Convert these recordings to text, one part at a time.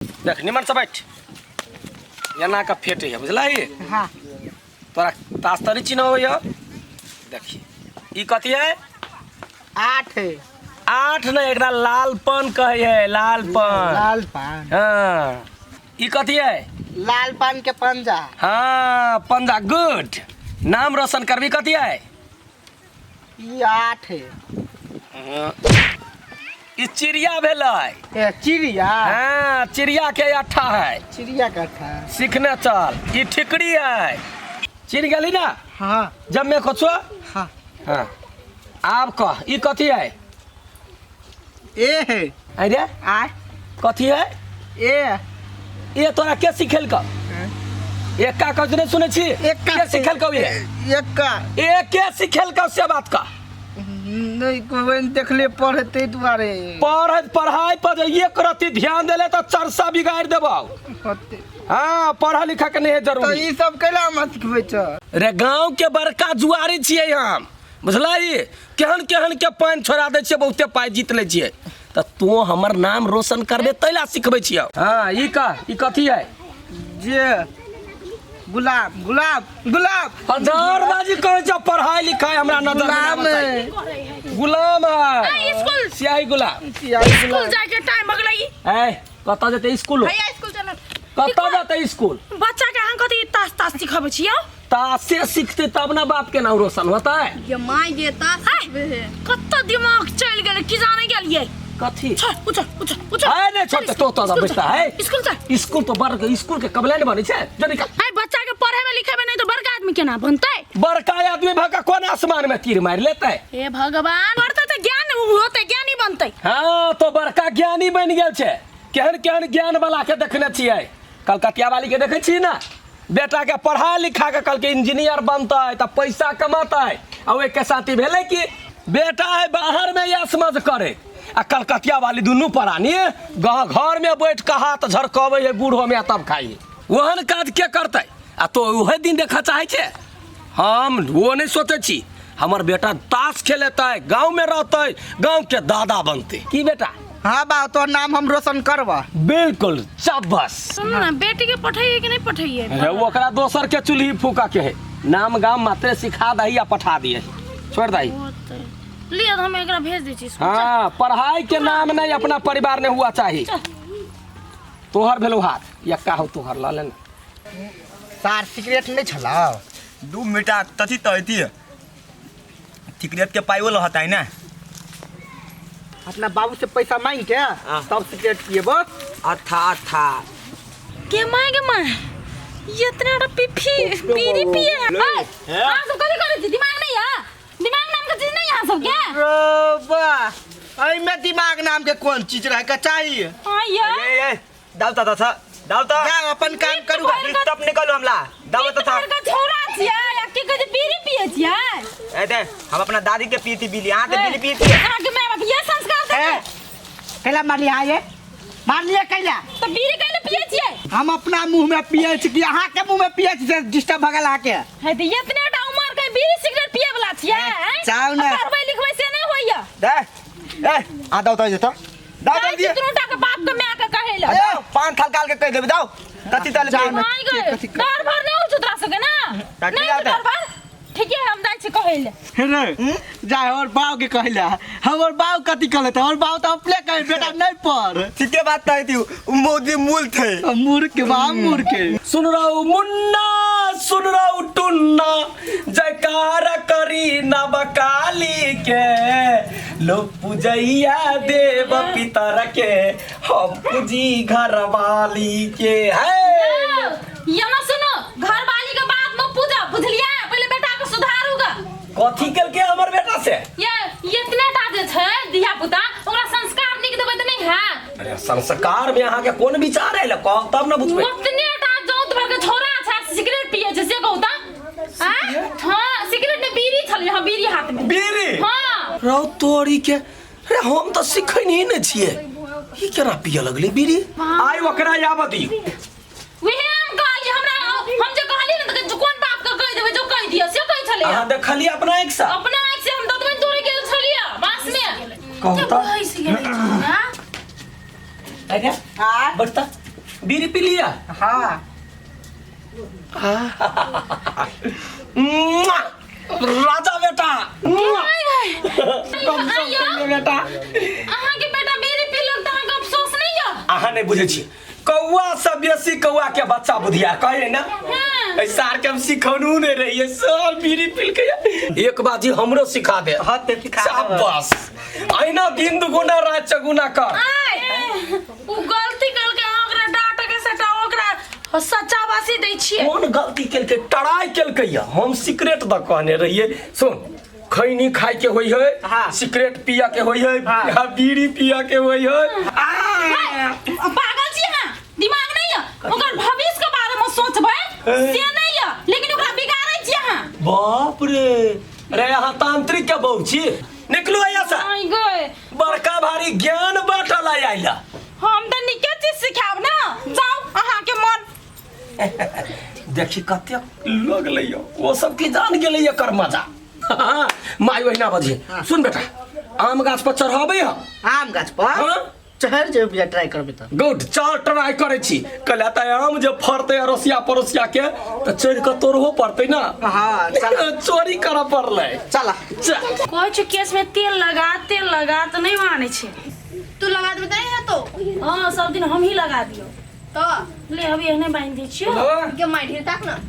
देख निमन से बैठ एना के फेटे है बुझलही हाँ तोरा ताश तरी चिन्ह होइए देखी ई कथी है आठ है आठ नहीं एकरा लालपन कहै है लालपन लाल पान हाँ ई कथी है लाल पान के पंजा हाँ पंजा गुड नाम रोशन करबी कथी है ई आठ है हाँ। ई चिड़िया भेलै ए चिड़िया हाँ चिड़िया के अट्ठा है चिड़िया का था सीखने चल ई ठिकरी है चिड़ गेली ना हाँ जब मैं खोचो हाँ हाँ आब कह ई कथी है ए है अरे आ कथी है ए ये तोरा के सिखेलकौ एक्का कह नहीं सुनै छी एक्का के सिखेलकौ ये एक्का ए के सिखेलकौ से बात कह नहीं कोई देखले पढ़े ताहि दुआरे पढ़ पढ़ाई पर जे एक रत्ती ध्यान देले तो चरसा बिगाड़ देबौ होते हाँ पढ़ा लिखा के नहीं है तो जरूरी ई सब कैला हमरा सिखबै छ रे गांव के बड़का जुआरी छियै हम बुझलही केहन केहन के पानि छोड़ा दै छियै बहुते पाइ जीत लै छियै तऽ तू हमर नाम रोशन करबे तै ला सिखबै छियौ हाँ ई कह ई कथी है जे गुलाब गुलाब गुलाब हजार बाजी कहै छ पढ़ाई लिखाई हमरा नजर में गुलाम ना है गुलाम है स्कूल स्याही गुलाम सियाही स्कूल गुलाब जाए के टाइम भगलै ए कतऽ जेतै स्कूल भैया स्कूल चल कतऽ जेतै स्कूल बच्चा के अहाँ कथी तास तास सिखबै छियै तासे सीखते तब ना बाप के नाम रोशन होता है ये माय गे ताश सिखबे है कत्तो दिमाग चलि गेलै की जाने गेलियै कथी छोड़ उठो उठो उठो है नहीं छोड़ते तो तो बैठता है स्कूल चल स्कूल तो बड़ स्कूल के कबले बनै छै जो निकल है बच्चा के पढ़े में लिखे में नहीं तो बड़का आदमी केना बनतै बड़का आदमी भका कोन आसमान में तीर मारि लेतै हे भगवान पढ़तै तऽ ज्ञान होतै ज्ञानी बनतै हाँ तो बड़का ज्ञानी बनि गेल छै केहन केहन ज्ञान वाला के देखने छियै कलकतिया वाली के देखै छी ना बेटा के पढ़ा लिखा के कहलकै इंजीनियर बनतै तऽ पैसा कमातै आ ओहिके साथी भेलै कि बेटा है बाहर में या समझ करे आ कलकतिया वाली दुनू प्राणी घर में बैठ के हाथ झरकबै है बूढ़ो में तब खाइ ओहन काज के करतै आ तो उहे दिन देखऽ चाहै छै हम वो नहि सोचै छी हमर बेटा ताश खेलेतै गाँव में रहतै गाँव के दादा बनतै की बेटा हाँ बा तोहर नाम हम रोशन करबा बिल्कुल शाबाश सुन ना बेटी के पठैये कि नहीं पठैये हे ओकरा दोसर के चूल्ही फूका के है नाम गाम मात्रे सिखा दही आ पठा दिए छोड़ दही लिअ तऽ हम एकरा भेज दै छी स्कूल हाँ पढ़ाई के नाम नहीं अपना परिवार ने हुआ चाहिए तोहर भेलो हाथ यक्का हो तोहर ल लेना सार सिगरेट नहीं छलाओ दू मिटा तथी तो अथी सिगरेट के पाइओ लहता है ना अपना बाबू से पैसा मांग के तब सिगरेट पिएबो अथा अथा के माय के माय ये इतना बड़ा पीफी बीड़ी पिए है अहाँ सब कथी करै छी दिमाग नहीं है दिमाग नाम के चीज नहीं है अहाँ सब के रो बा एहिमे दिमाग नाम के कोन चीज रहे के चाहिए हाँ ये ए ए दाव ता था दाव ता जाओ अपन काम करू तब निकलो हमला दाव ता था का छोरा छियै या की कहै छै बीड़ी पिए छियै ए दे हम अपना दादी के पीती बीली हां ते बीली पीती अहाँ के माय बाप ये संस्कार ए देलकै कैला मार लिया ये मार लिया कैला तऽ बीड़ी कैले पिए छियै हम अपना मुंह में पिए छी कि अहाँ के मुंह में पिए छी से डिस्टर्ब भगल अहाँ के है तऽ इतने टा उमर के बीड़ी सिगरेट पिए वाला छियै हैं? जाउ ने। आ पढ़बै लिखबै से नहि होइया दे ए आ दाव ता जता दाव जाइ जल्दी छी दुनू टा के बाप के माय के कहै लए दाव पान थाल काल के कह देबे दाव कथी ताल जाउ ने। माय गए कथी कर- डर भर नहि होइ छौ तोरा सबके ना तऽ नहि की होइ छौ डर भर ठीके है हम जाइ छी कहै लए रे जाय हमर बाप के कहला हमर बाप कथी कहले हमर बाप तऽ अपने कहे बेटा नहीं पढ़ ठीके बात कहै थी मोदी मूल थे मूर्ख के बाप मूर्ख के सुन रहा मुन्ना सुन रहा टुन्ना जयकारा करी नवकाली के लोग पूजैया देव पितर के हम पूजी घर वाली के है ये ना सुनो घर वाली के बात में पूजा बुझलिए पहले बेटा के सुधारूगा कथी केलके हमर बेटा से ये इतने टा जे छै धिया पुता ओकरा संस्कार नीक देबै तऽ नहि हैत अरे संस्कार में अहाँ के कोन विचार है कहब तब न बुझबै ओतने टा जौत भर के छोरा छै सिगरेट पिए छै से कहू तऽ आँय? हाँ सिगरेट ने बीड़ी छलै हाँ बीड़ी हाथ में बीड़ी हाँ रौ तोरी के अरे हम तऽ सिखै नहीं ने छियै ई केना पिय लगलै बीड़ी आइ ओकरा आबऽ दियौ वहे हम कहलियै हमरा हम जे कहलियै ने तऽ कोन बाप के कहि देबै जो कहि दिअ से कहै छलै अहाँ देखलियै अपना आँखि से अपना आँखि से हम दतमनि तोड़े गेल छलियै बाँस में कहू तऽ। भैंस गेलै छौड़ा। अरे आ बैठता बीड़ी पी लिया? हाँ। मुआ! राजा बेटा, मुआ! कम से कम बेटा। अहाँ के बेटा बीड़ी पीलक तऽ अहाँके अफसोस नहीं यऽ? अहाँ नहि बुझै छी, कौआ से बेसी कौआ के बच्चा बुधिया कहे ना। हाँ। एहि सार के हम सिखौनू नहि रहियै, सर बीड़ी पीलकै। एक बात जी हमरो सिखा दे। हाँ, ते सिखा देब। शाबाश, अहिना दिन दुगुना रात चगुना कर। आय, उ गलती करके अहाँ ओकरा डांट के सटा ओकरा सच्चा बासी दै छियै। कोन गलती केलकै? टराई केलकै या हम सिगरेट द कहने रहियै। सुन, खैनी खाय के होई है, हाँ। सिगरेट पिया के होई है, हाँ। या बीड़ी पिया के होई है। हाय, पागल छी अहाँ? दिमाग नहीं है? ओकर भविष्य के बारे में सोचबै से नहीं है, लेकिन ओकरा बिगाड़ै छी अहाँ। बाप रे रे, अहाँ तांत्रिक के बहू छी, निकलू यहाँ से। आइ गए। बड़का भारी ज्ञान बांटल आइला। हम तऽ नीके चीज सिखायब ने, जाउ अहाँके मन। देखी कतेक लोग लैयो, वो सब की जान गेलै एकर मजा। माय ओहिना बजे। सुन बेटा, आम गाछ पर चढ़ाबै हम। आम गाछ पर? हाँ। चढ़ जेबै बिया, ट्राई करबै तऽ। गुड, चल ट्राई करै छी। कहले तऽ आम जे फड़तै अड़ोसिया पड़ोसिया के तऽ चढ़ि कऽ तोड़हो पड़तै ना। हाँ, चल। चोरी करऽ पड़लै। चल। चल। कहै छै केश में तेल लगा, तेल लगा, तऽ नहि मानै छै। तू लगा देबे तऽ नहि हेतौ? हाँ, सब दिन हम ही लगा दियौ। तऽ ले, अभी एहने बान्हि दै छियौ। गे माय, ढेर ताक ना।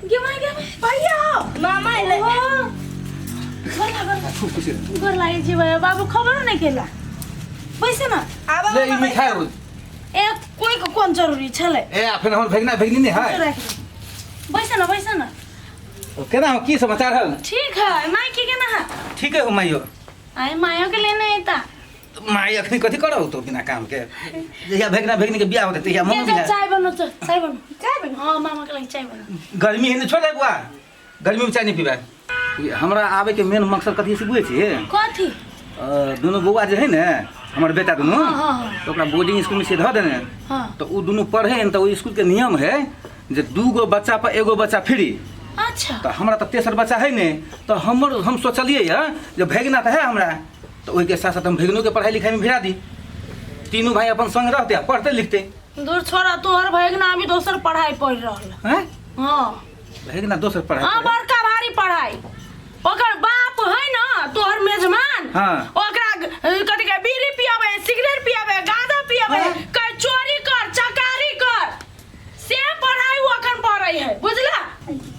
गे माय, गे माय, भैया हो। मामा एलै। गोर लागल, गोर लागै छी भैया। बाबू खबरो नहि केला। बैसे ना। आबा। ले, ई मिठाई हो। ए, कोई के कोन जरूरी छलै? ए, आ फेर हमर भगना भगनी नहीं है। राखि दे। बैसे ना, बैसे ना। केना हो, की समाचार है? ठीक है। माय के केना है? ठीक है हो माइयो। आइ मायो के लेने एता। माई अखनी कथी करौ तो बिना काम के? जहिया भगना भगनी के बियाह होते तहिया के मम्मी जा, बियाह। चाय बनो, चल, चाय बनो। चाय बनो, हाँ, मामा के लगे चाय बनो। गर्मी है ने, छोड़ दे बुआ, गर्मी में चाय नहीं पीबा। ई हमरा आवे के मेन मकसद कथी से बुझै छी? कथी? दुनू बौआ जे है ने, हमर बेटा दुनू, हाँ, हाँ, हाँ। तऽ ओकरा बोर्डिंग स्कूल में से धऽ देने। हाँ। तऽ उ दुनू पढ़े है, तऽ ओहि स्कूल के नियम है जे दू गो बच्चा पर एगो बच्चा फ्री। अच्छा। तऽ हमरा तऽ तेसर बच्चा है ने, तऽ हमर हम सोचलियै ये जे भगिना तऽ है हमरा, तऽ ओहिके साथ साथ हम भगिनो के पढ़ाई लिखाई में भिड़ा दी, तीनू भाई अपन संग रहते आ पढ़ते लिखते। दूर छोड़ा, तोहर भगिना अभी दोसर पढ़ाई पढ़ रहल है। हैं? हाँ। भगिना दोसर पढ़ाई हाँ, पढ़े? बड़का भारी पढ़ाई। ओकर बाप है ना तोहर मेजमान, हाँ। ओकरा कथी के बीड़ी पियाबे, सिगरेट पियाबे, गांजा पियाबे, हाँ। कहे चोरी कर, चकारी कर, से पढ़ाई उ अखन पढ़ै है, बुझला?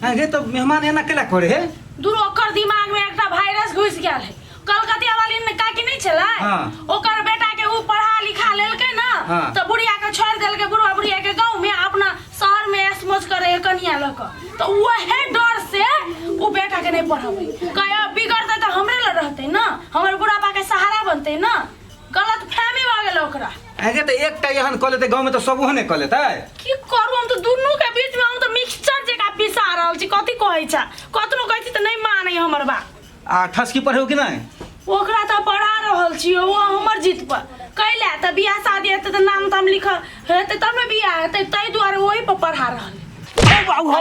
हाँ गे, तऽ मेहमान एना केला करे है? दूर, ओकर दिमाग में एकटा वायरस घुसि गेल है। कलकतिया वाली ने काकी नहीं छलै? हाँ। ओकर बेटा के उ पढ़ा लिखा लेलकै ना, हाँ। तऽ बुढ़िया के छोड़ देलकै, बुढ़वा बुढ़िया के गांव में, अपना शहर में ऐश-मौज करे है कनिया लऽ कऽ। तऽ वहे डर से उ बेटा के नहीं पढ़ाबै, कहे बिगड़तै तऽ हमरे लग रहतै ना, हमर बुढ़ापा के सहारा बनतै ना। गलत फहमी भऽ गेलै ओकरा। आगे तऽ एकटा एहन कऽ लेतै गाँव में तऽ सब ओहने कऽ लेतै। की करू, हम तऽ दुनू के बीच में हम तऽ मिक्सचर जकाँ पिसा रहल छी। कथी कहै छै, कतनो कहै छी तऽ नहि मानै हमर बाप। आ ठसकी पढ़ौ कि नहि? ओकरा तऽ पढ़ा रहल छी, ओ हमर जिद पर कैला तऽ बियाह शादी हेतै तऽ नाम ताम लिखल हेतै तब ने बियाह हेतै, ताहि दुआरे ओही पर पढ़ा रहल। हमरा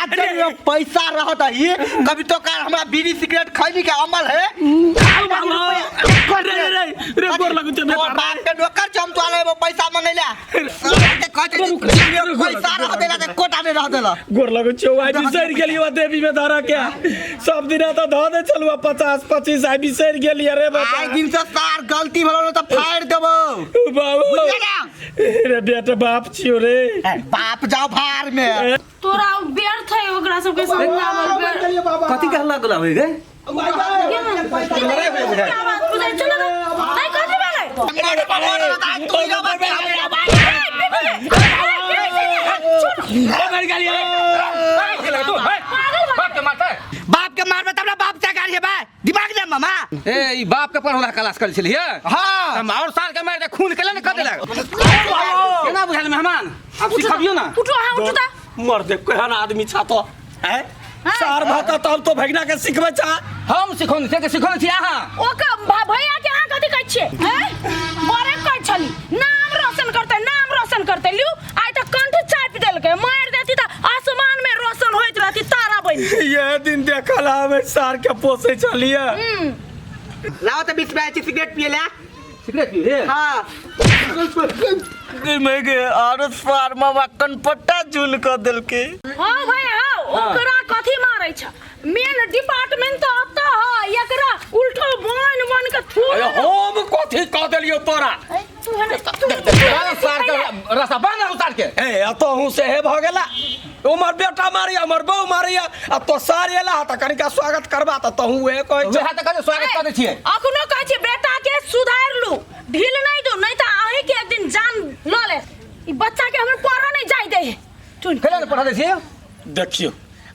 जेब में पैसा रहत ही कभी तो कार हमरा बीड़ी सिगरेट खैनी के अमल है। रे रे रे रे, गोर लगै छै तोर बेटा। बाप के नौकर छौ हम, तोरा एगो पैसा मंगैला के कहै छै पैसा रह देला तऽ कोटा नहि रह देला। गोर लगै छियौ, आइ बिसरि गेलियौ देवी में धरऽ के। सब दिना तऽ धऽ दै छलहुँ 50 25, आइ बिसरि गेलियै रे बेटा। आइ दिन से सार गलती भेलो तऽ फाड़ि देबौ। बाबू। बुझलियै ना? रे बेटा, बाप छियौ रे। बाप जाओ भार में। तोरा व्यर्थ है ओकरा सबके समझावल व्यर्थ। कथी के हल्ला गुल्ला होइ गे? क्या बात बुझाइ छौ ना? नहीं, कथी भेलै? बाप के मारतै? बाप के मारबे तब ना बाप से गाड़ी बा, दिमाग ने मामा। ए, ई बाप के पढ़ौला क्लास करै छलियै? हाँ। हम और साल के मारि दे, खून केला ने कऽ देलक। केना बुझायल मेहमान, आब सिखबियौ ना। उठो, हाँ, उठो तऽ। मर दे, केहन आदमी छा तो हैं सार भाता, तब तो भगना के सिखबै छा। हम सिखौने छियै कि सिखौने छी अहाँ? ओकर भैया के अहाँ कथी कहै छियै? हैं, बड़े कहै छली नाम रोशन करतै, नाम रोशन करतै, लिउ आइ तऽ कंठ चापि देलकै। मारि देती तऽ आसमान में रोशन होइत रहती तारा बनि। ये दिन देखल हमे सार के पोसै छलियै। लाओ तो 20 रुपया सिगरेट पिए ला। सिगरेट पी रे? हाँ। के आरो सार मामा कनपट्टा चून क देलके। हाँ भाई हाँ, ओकरा कथी मारै छ? मेन डिपार्टमेंट तो अत है, एकरा उल्टो बन बन के थू। अरे हम कथी कह देलियौ तोरा? तू है ना, तू सार के रस्सा बांध उतार के। ए एतहु से हे भऽ गेला, उमर बेटा मारिया, हमर बहू मारिया, आ तो सार एला तऽ कनिका स्वागत करबा तऽ तहु उहे कहै छ। वएह तऽ कहै स्वागत करै छियै। अखनो कहै छी बेटा के सुधार लू, ढील नहीं दू, नहीं तऽ अहीं के एक दिन जान ल ले। ई बच्चा के हमर पढ़ नहीं जाय दे। चुन केना ने पढ़ा दै छियै? देखियौ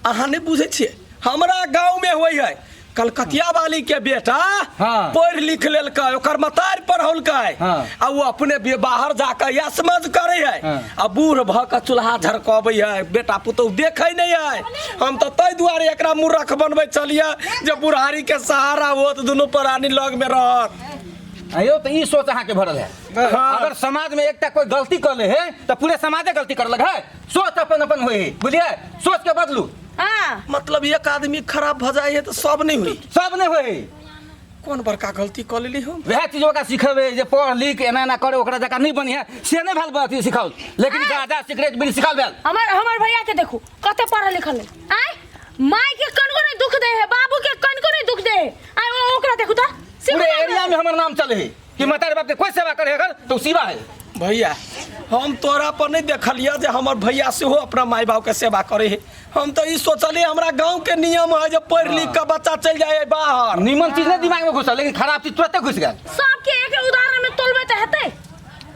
अहाँ नहि बुझै छियै, हमरा गाँव में होइ है कलकतिया वाली के बेटा हाँ। पढ़ लिख लेलकै, ओकर मतार पढ़ौलकै, हाँ। आ ओ अपने बाहर जाके यसमज करे है, हाँ। आ बूढ़ भऽ के चूल्हा झरकबै है, बेटा पुतहु देखै नहि है। हम तऽ ताहि दुआरे एकरा मूर्ख बनबै छलियै जे बुढ़ारी के सहारा होत, दुनू प्राणी लग में रहत। आयो तऽ ई सोच अहाँके भरल है। हाँ। अगर समाज में एकटा कोई गलती कर ले है तऽ पूरे समाजे गलती कर लग है। सोच अपन अपन होइ है, बुझलियै? सोच के बदलू। हाँ। मतलब एक आदमी खराब भऽ जाइ है तऽ सब नहि होइ? सब नहि होइ है। कोन बड़का गलती कऽ लेली हम? वएह चीज ओकरा सिखेबै जे पढ़ लिख एना एना करे, ओकरा जकाँ नहि बनी है, से नहि भेल अथी सिखाओल, लेकिन गांजा सिगरेट बीड़ी सिखाओल भेल। हमर हमर भैया के देखू कते पढ़ल लिखल है। आय माय के कनको नहीं दुख दे है, बाबू के कनको नहीं दुख दे है। आय ओकरा देखू त पूरे एरिया में हमर नाम चले है कि मतार बाप के कोई सेवा करे अगर तो सिवा है। भैया हम तोरा पर नहीं देखलियै जे हमर भैया सेहो अपना माय बाप के सेवा करे है। हम तो ई सोचलियै हमरा गांव के नियम है जे पढ़ लिख के बच्चा चलि जाए है बाहर। नीमन चीज नहीं दिमाग में घुसल, लेकिन खराब चीज तुरंते घुस गेल। सबके एक उदाहरण में तोलबे त हेतै,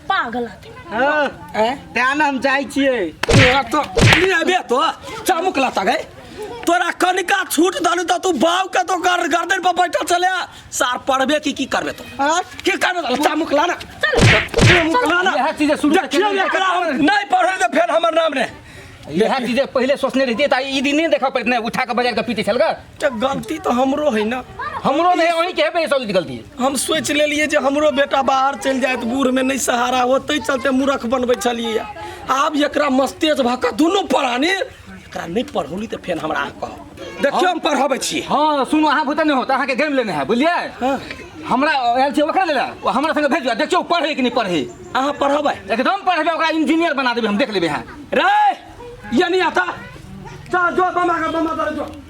पागल आदमी। तें ने हम जाइ छियै। तोरा तो नहीं अबे तो चामुक लाता गए, तोरा कनिका छूट दलू त तू बाव के तो गर्दन पर बैठल चले सार पढ़बे की की करबे तो? की करबे? चामुक लाना, चामुक लाना। इएह चीज शुरू से देखियौ एकरा हम नहीं पढ़े तऽ फेर हमर नाम ने। इएह चीज पहिले सोचने रहितियै तऽ ई दिन नहि देखऽ पड़ैत, नहि उठा कऽ बाजार के पीते छल ग। तऽ गलती तऽ हमरो है ना। हमरो नहि, अहीं के हेबै सब गलती। हम सोचि लेलियै जे हमरो बेटा बाहर चलि जायत, बूढ़ में नहि सहारा होत, ताहि चलते मूर्ख बनबै छलियै। आब एकरा मस्तेज भऽ कऽ दुनू प्राणी एकरा नहि पढ़ौली तऽ फेर हमरा अहाँ कहब। देखियौ हम पढ़बै छियै। हाँ सुनू, अहाँ भूत नहि होत, अहाँके गेम लेने है, बुझलियै? हाँ। हमरा आयल छै ओकरा लेला, ओ हमरा संगे भेजू, देखियौ पढ़े कि नहि पढ़े। अहाँ पढ़बै? एकदम पढ़बै, ओकरा इंजीनियर बना देबै हम, देख लेबै अहाँ। रे ये नहीं आता, जा जो बमा का बमा दर जो।